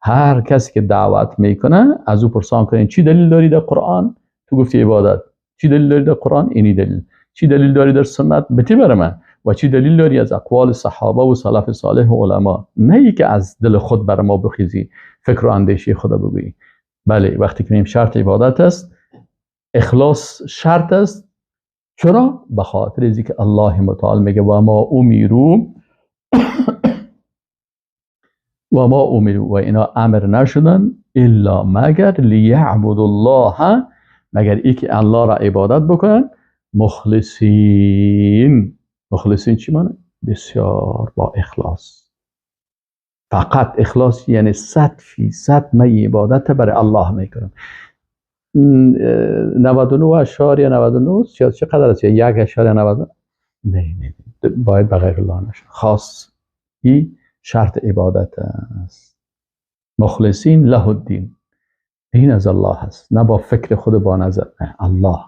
A: هر کسی که دعوت میکنه از او پرسان کنین چی دلیل داری در قرآن؟ تو گفتی عبادت، چی دلیل داری در قرآن؟ اینی دلیل. چی دلیل داری در سنت؟ بتی بر من. و چی دلیل داری از اقوال صحابه و سلف صالح و علما؟ نه ای که از دل خود بر ما بخیزی، فکر و اندیشه خود بگویی. بله وقتی که میگیم شرط عبادت است، اخلاص شرط است. چرا؟ به خاطر از اینکه الله متعال میگه و ما امیرو و ما امیرو، و اینا امر نشدن الا مگر لیعبد الله، مگر ای که الله را عبادت بکنن، مخلصین. مخلصین چی معنی؟ بسیار با اخلاص. فقط اخلاص یعنی 100% من عبادت برای الله میکنم. 99.99 چقدر است؟ 1.99. نه نه، باید به غیر الله نشه. خاص این شرط عبادت است. مخلصین له الدین، دین از الله هست، نه با فکر خود، با نظر، نه الله.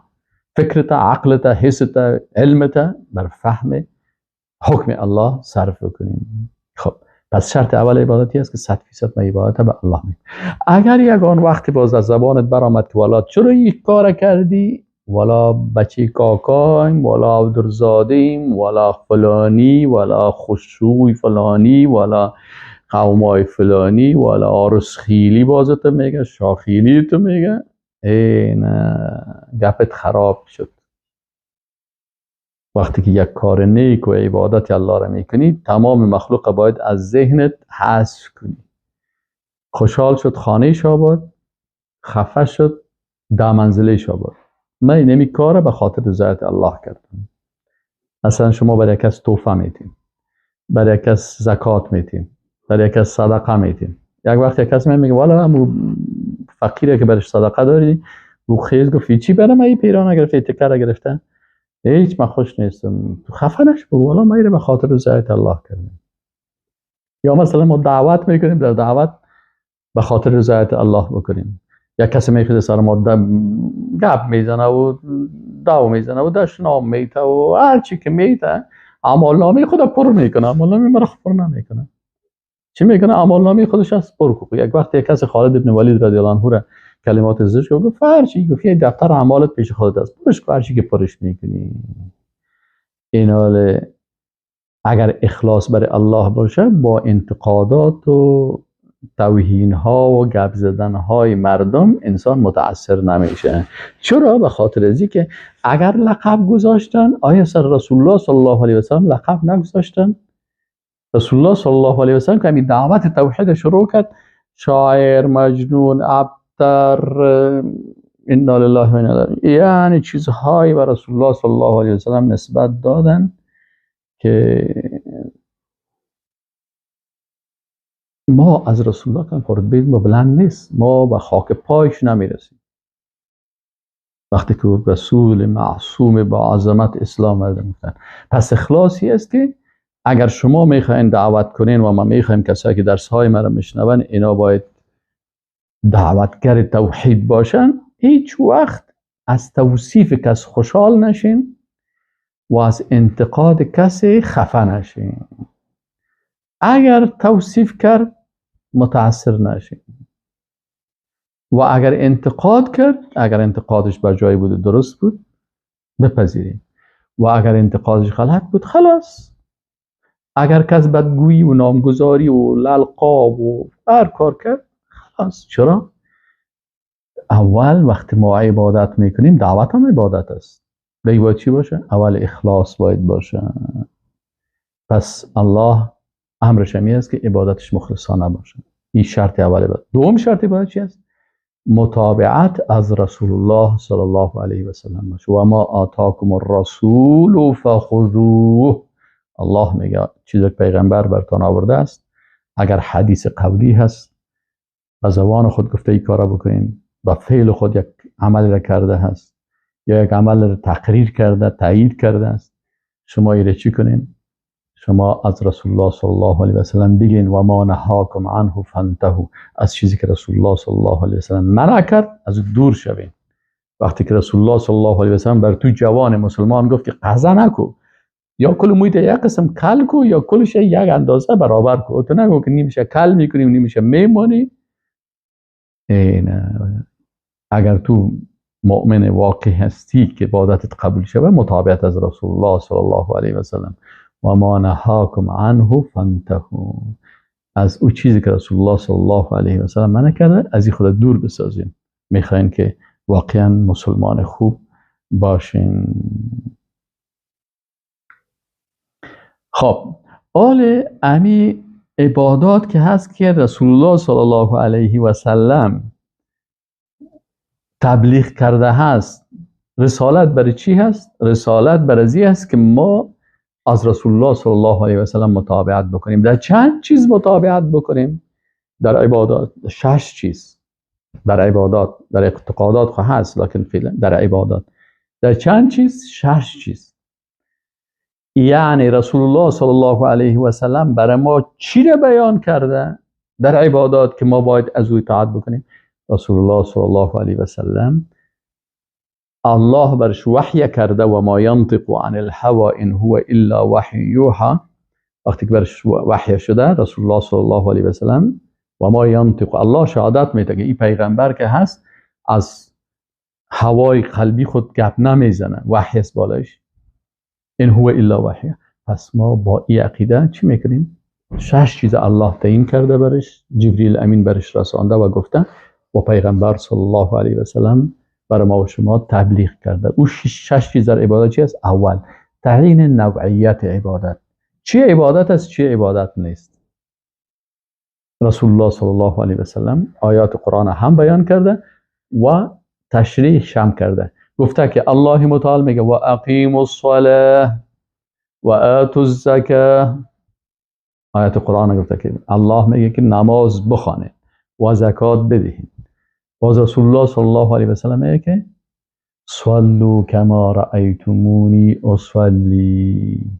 A: فکرت، عقلت، حست، علمت بر فهم حکم الله صرف کنیم. خب پس شرط اول عبادتی است که 100% من عبادت به الله میکنم. اگر یگان وقتی باز از زبانت برآمد که والا چرا این کار کردی، والا بچه کاکایم، والا عبدالزادیم، والا فلانی، والا خوشروی فلانی، والا قومای فلانی، والا آرسخیلی بازت میگه، شاخیلی تو میگه، ای نه، گپت خراب شد. وقتی که یک کار نیک و عبادت الله را میکنی، تمام مخلوق باید از ذهنت حذف کنی. خوشحال شد خانه شاباد، خفه شد ده منزله شاباد. من اینمی کار به خاطر رضایت الله کردم. مثلا شما برای کس توفه میتین، برای کس زکات میتین، برای کس صدقه میتین. یک وقت یک کس میگه والا همو فقیره که برش صدقه داری، او خیز گفت چی برای من این پیرانه گرفته، تکره گرفته، هیچ من خوش نیستم، تو خفه نش، بگو والا من اینو به خاطر رضایت الله کردم. یا مثلا ما دعوت میکنیم، در دعوت به خاطر رضایت الله بکنیم. یک کسی میخواد سر ما گپ میزنه و داو میزنه و دشنام میته و هر چی که میته، اعمالنامه خود پر میکنه، اعمالنامه مرا پر نمیکنه. چی میکنه؟ اعمالنامه خودش از پر کنه. یک وقت یک کسی خالد ابن ولید رضی الله عنه را کلمات زشت گفت، هر چی گفت یه دفتر اعمالت پیش خودت است، پرش کن، هر چی که پرش میکنی. این حال اگر اخلاص برای الله باشه، با انتقادات و توهین ها و گپ زدن های مردم انسان متاثر نمیشه. چرا؟ به خاطر از که اگر لقب گذاشتن، آیا سر رسول الله صلی الله علیه و سلم لقب نگذاشتن؟ رسول الله صلی الله علیه و سلم که همین دعوت توحید شروع کرد، شاعر، مجنون، ابتر، انا لله و انا الیه، یعنی چیزهایی به رسول الله صلی الله علیه و سلم نسبت دادن که ما از رسول الله که رتبه ما بلند نیست، ما به خاک پایش نمیرسیم. وقتی که رسول معصوم با عظمت اسلام آمده، پس اخلاصی است که اگر شما میخواین دعوت کنین و ما میخوایم کسایی که درس های ما را میشنون اینا باید دعوتگر توحید باشن، هیچ وقت از توصیف کس خوشحال نشین و از انتقاد کسی خفه نشین. اگر توصیف کرد متاثر نشین و اگر انتقاد کرد، اگر انتقادش بر جای بود درست بود بپذیریم و اگر انتقادش غلط بود خلاص. اگر کس بدگویی و نامگذاری و للقاب و هر کار کرد خلاص. چرا؟ اول وقتی ما عبادت میکنیم، دعوت هم عبادت است، دیگه باید چی باشه؟ اول اخلاص باید باشه. پس الله امرش همی است که عبادتش مخلصانه باشه. این شرط اول عبادت. دوم شرط عبادت چی است؟ متابعت از رسول الله صلی الله علیه و سلم باشه. و ما آتاکم الرسول فخذوه. الله میگه چیزی که پیغمبر برتان آورده است، اگر حدیث قولی هست با زبان خود گفته این کارا بکنین، با فعل خود یک عمل را کرده هست یا یک عمل را تقریر کرده، تایید کرده است، شما ایره چی کنین؟ شما از رسول الله صلی الله علیه و سلم بگین و ما نهاکم عنه فانتهوا، از چیزی که رسول الله صلی الله علیه و سلم منع کرد از دور شوین. وقتی که رسول الله صلی الله علیه و سلم بر تو جوان مسلمان گفت که قضا نکو، یا کل مویت یک قسم کل کو یا کلش یک اندازه برابر کو، تو نگو که نیمشه کل میکنیم نیمشه میمانی. نه، اگر تو مؤمن واقع هستی که عبادتت قبول شوه، متابعت از رسول الله صلی الله علیه و سلم و ما نهاکم عنه فانتهوا، از او چیزی که رسول الله صلی الله علیه و سلم منع کرده از این خود دور بسازیم. میخواین که واقعا مسلمان خوب باشین. خب آل امی عبادات که هست که رسول الله صلی الله علیه و سلم تبلیغ کرده هست، رسالت برای چی هست؟ رسالت برای ازی هست که ما از رسول الله صلی الله علیه و سلم متابعت بکنیم. در چند چیز متابعت بکنیم؟ در عبادات 6 چیز. در عبادات، در اعتقادات خو هست، لکن فعلا در عبادات در چند چیز؟ 6 چیز. یعنی رسول الله صلی الله علیه و سلم برای ما چی را بیان کرده در عبادات که ما باید از او اطاعت بکنیم؟ رسول الله صلی الله علیه و سلم الله برش وحی کرده و ما ینطق عن الهوى ان هو الا وحی یوحى. وقتی که برش وحی شده رسول الله صلی الله علیه و سلم و ما ینطق، الله شهادت میده که این پیغمبر که هست از هوای قلبی خود گپ نمیزنه، وحی است بالایش، ان هو الا وحی. پس ما با این عقیده چی میکنیم؟ 6 چیز الله تعیین کرده برش، جبریل امین برش رسانده و گفته و پیغمبر صلی الله علیه و سلم برای ما و شما تبلیغ کرده. او 6 چیز در عبادت چی است؟ اول تعیین نوعیت عبادت، چی عبادت است چی عبادت نیست. رسول الله صلی الله علیه و سلم آیات قرآن هم بیان کرده و تشریح هم کرده. گفته که الله متعال میگه و اقیموا الصلاه و آتوا الزکاه. آیات قرآن گفته که الله میگه که نماز بخوانید و زکات بدهید. باز رسول الله صلی الله علیه و سلم میگه که صلوا کما رأیتمونی اصلی.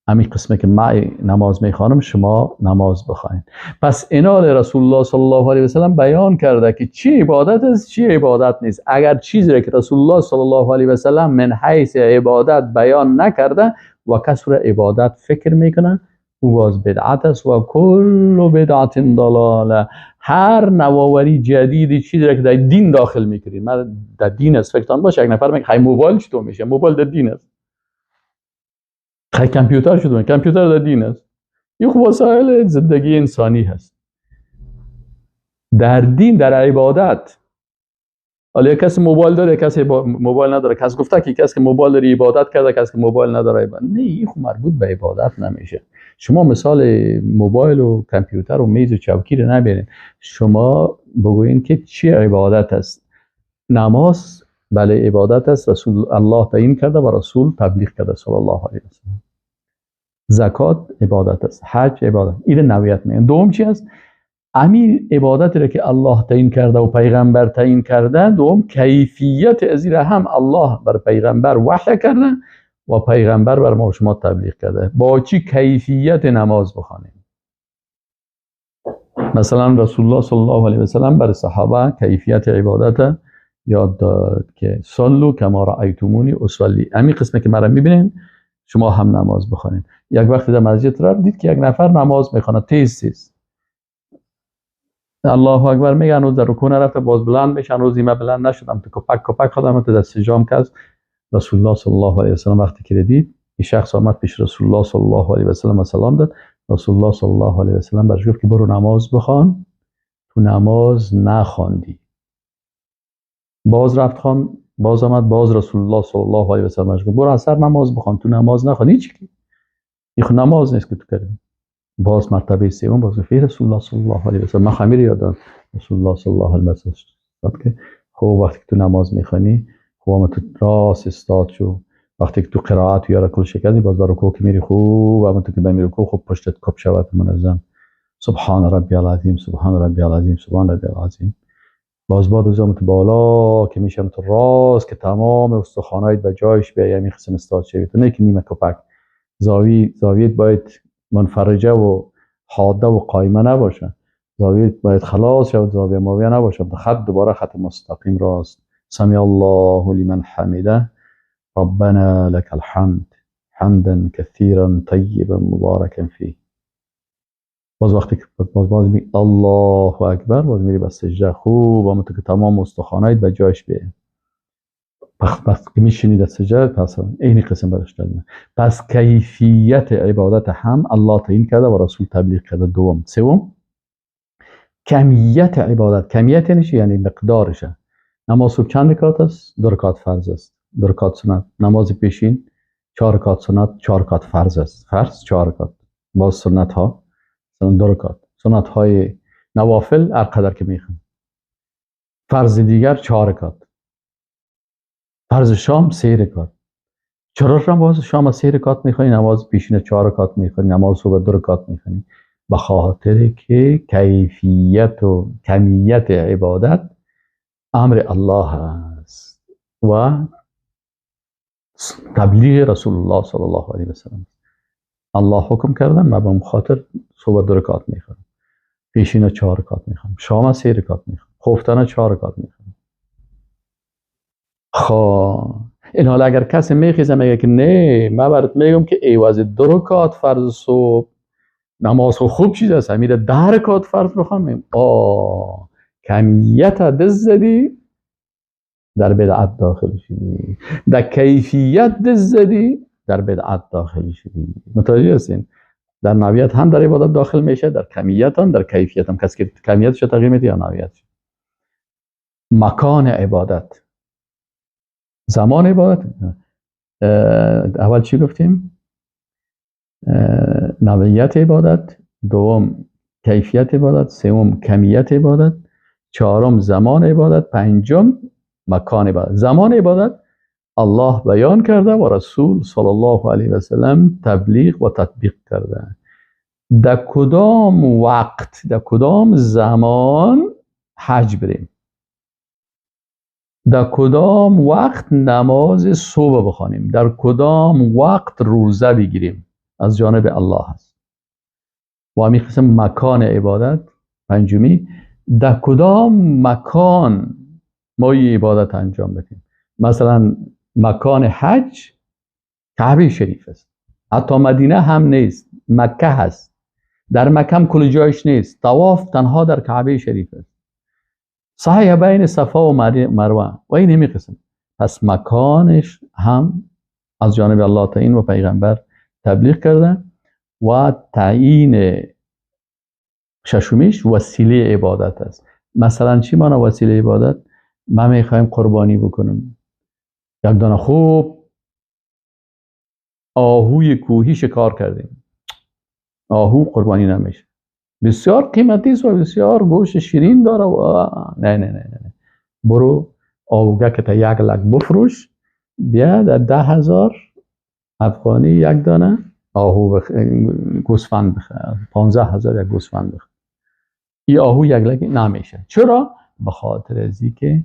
A: همین قسمه که من نماز میخوانم شما نماز بخوانید. پس اینال رسول الله صلی الله علیه و سلم بیان کرده که چی عبادت است چی عبادت نیست. اگر چیزی را که رسول الله صلی الله علیه و سلم من حیث عبادت بیان نکرده و کس را عبادت فکر میکنه، او باز بدعت است و کل بدعت ضلاله. هر نوآوری جدیدی چیزی را که در دین داخل میکنید، من در دین است فکرتان باشه. یک نفر میگه خی موبایل چطور میشه؟ موبایل در دین است. خی کامپیوتر شد، کامپیوتر در دین است. این خب وسایل زندگی انسانی هست. در دین، در عبادت، حالا یک کسی موبایل داره، کسی موبایل نداره. کس گفته که کسی که موبایل داره عبادت کرده، کسی که موبایل نداره عبادت نه. این خب مربوط به عبادت نمیشه. شما مثال موبایل و کامپیوتر و میز و چوکی رو نبینید، شما بگویین که چی عبادت است. نماز بله عبادت است، رسول الله تعیین کرده و رسول تبلیغ کرده صلی الله علیه و سلم. زکات عبادت است، حج عبادت، این نوعیت میگن. دوم چی است؟ همین عبادتی را که الله تعیین کرده و پیغمبر تعیین کرده، دوم کیفیت از این هم الله بر پیغمبر وحی کرده و پیغمبر بر ما و شما تبلیغ کرده. با چی کیفیت نماز بخوانیم؟ مثلا رسول الله صلی الله علیه و سلم بر صحابه کیفیت عبادت یاد داد که صلوا کما رأیتمونی اصلی. همین قسمه که مرا میبینین شما هم نماز بخوانید. یک وقت در مسجد رفت دید که یک نفر نماز میخواند تیز تیز، الله اکبر میگه، هنوز در رکوع نرفته باز بلند میشه، هنوز ایمه بلند نشدم تو کپک کپک خودم تو دست جام کز. رسول الله صلی الله علیه و سلم وقتی که دید این شخص آمد پیش رسول الله صلی الله علیه و سلم و سلام داد. رسول الله صلی الله علیه و سلم برش گفت که برو نماز بخوان، تو نماز نخواندی. باز رفت خوان، باز آمد، باز رسول الله صلی الله علیه و سلم برش گفت برو از سر نماز بخوان، تو نماز نخوانی. هیچ کی این خو نماز نیست که تو کردی. باز مرتبه سوم باز گفت رسول الله صلی الله علیه و سلم من خمیر یادم. رسول الله صلی الله علیه و سلم که خب وقتی که تو نماز میخوانی خوب تو راست استاد شو، وقتی که تو قرائت یا رکوع شکردی باز بر رکوع که میری خوب، اما تو که بمی رکوع خوب پشتت کپ شود منظم، سبحان ربی العظیم سبحان ربی العظیم سبحان ربی العظیم. باز بعد از تو بالا که میشم تو راست که تمام استخوانایت به جایش بیای، همین قسم استاد شوی، تو نه که نیمه کپک، زاویه باید منفرجه و حاده و قایمه نباشه، زاویه باید خلاص شود، زاویه ماویه نباشه، خط دوباره خط مستقیم راست. سمع الله لمن حمده ربنا لك الحمد حمدا كثيرا طيبا مباركا فيه. باز وقتی که باز می الله اکبر باز میری به سجده خوب، اما تو که تمام استخوانایت به جایش بیای، پس که میشینی در سجده پس عین قسم براش دادن. پس کیفیت عبادت هم الله تعیین کرده و رسول تبلیغ کرده. دوم. سوم کمیت عبادت. کمیت یعنی چی؟ یعنی مقدارشه. نماز صبح چند رکعت است؟ 2 رکعت فرض است، 2 رکعت سنت. نماز پیشین 4 رکعت سنت، 4 رکعت فرض است، فرض 4 رکعت، باز سنت ها مثلا 2 رکعت، سنت های نوافل هر قدر که میخوان. فرض دیگر 4 رکعت، فرض شام 3 رکعت، چرا نماز شام 3 رکعت میخوانی، نماز پیشین 4 رکعت میخوانی، نماز صبح 2 رکعت میخوانی؟ به خاطر که کیفیت و کمیت عبادت امر الله است و تبلیغ رسول الله صلی الله علیه و سلم. الله حکم کرده، من به خاطر صبح 2 رکعت میخوانم، پیشین 4 رکعت میخوانم، شام 3 رکعت میخوانم، خفتن 4 رکعت میخوانم. خب این حالا اگر کسی میخیزه میگه که نه، من برات میگم که ایواز 2 رکعت فرض صبح نماز خوب چیز است، امیر 10 رکعت فرض بخوام، کمیت دست زدی در بدعت داخل شدی، در کیفیت دست زدی در بدعت داخل شدی. متوجه هستین؟ در نوعیت هم در عبادت داخل میشه، در کمیت هم، در کیفیت هم. کسی که کمیتش تغییر میده یا نوعیتش. مکان عبادت، زمان عبادت، اول چی گفتیم؟ نوعیت عبادت، دوم کیفیت عبادت، سوم کمیت عبادت، چهارم زمان عبادت، پنجم مکان عبادت. زمان عبادت الله بیان کرده و رسول صلی الله علیه و سلم تبلیغ و تطبیق کرده. در کدام وقت، در کدام زمان حج بریم، در کدام وقت نماز صبح بخوانیم، در کدام وقت روزه بگیریم، از جانب الله هست. و همین قسم مکان عبادت، پنجمی، در کدام مکان ما یه عبادت انجام بدیم. مثلا مکان حج کعبه شریف است، حتی مدینه هم نیست، مکه هست. در مکه هم کل جایش نیست، طواف تنها در کعبه شریف است. صحیح بین صفا و مروه و این همی قسم. پس مکانش هم از جانب الله تعیین و پیغمبر تبلیغ کرده. و تعیین ششمیش وسیله عبادت است. مثلا چی معنی وسیله عبادت؟ ما میخوایم قربانی بکنیم، یک دانه خوب آهوی کوهی شکار کردیم، آهو قربانی نمیشه، بسیار قیمتی است و بسیار گوشت شیرین داره و نه نه نه نه، برو آهوگه که 1 لک بفروش، بیا در 10,000 افغانی یک دانه آهو گوسفند بخر، 15,000 یک گوسفند بخر. این آهو 1 لک نمیشه. چرا؟ به خاطر از اینکه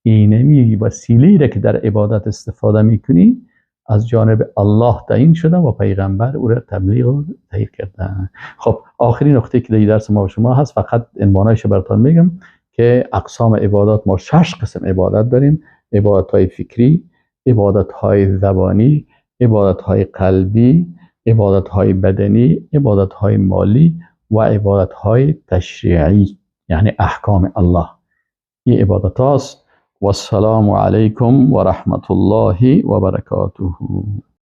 A: اینمی وسیله را که در عبادت استفاده میکنی از جانب الله تعیین شده و پیغمبر او را تبلیغ و تایید کرده. خب آخرین نقطه که در درس ما و شما هست، فقط عنوانایش براتون میگم که اقسام عبادات، ما 6 قسم عبادت داریم: عبادت های فکری، عبادت های زبانی، عبادت های قلبی، عبادت های بدنی، عبادت های مالی و عبادت های تشریعی، یعنی احکام الله. این عبادت هاست. والسلام علیکم و رحمت الله و برکاته.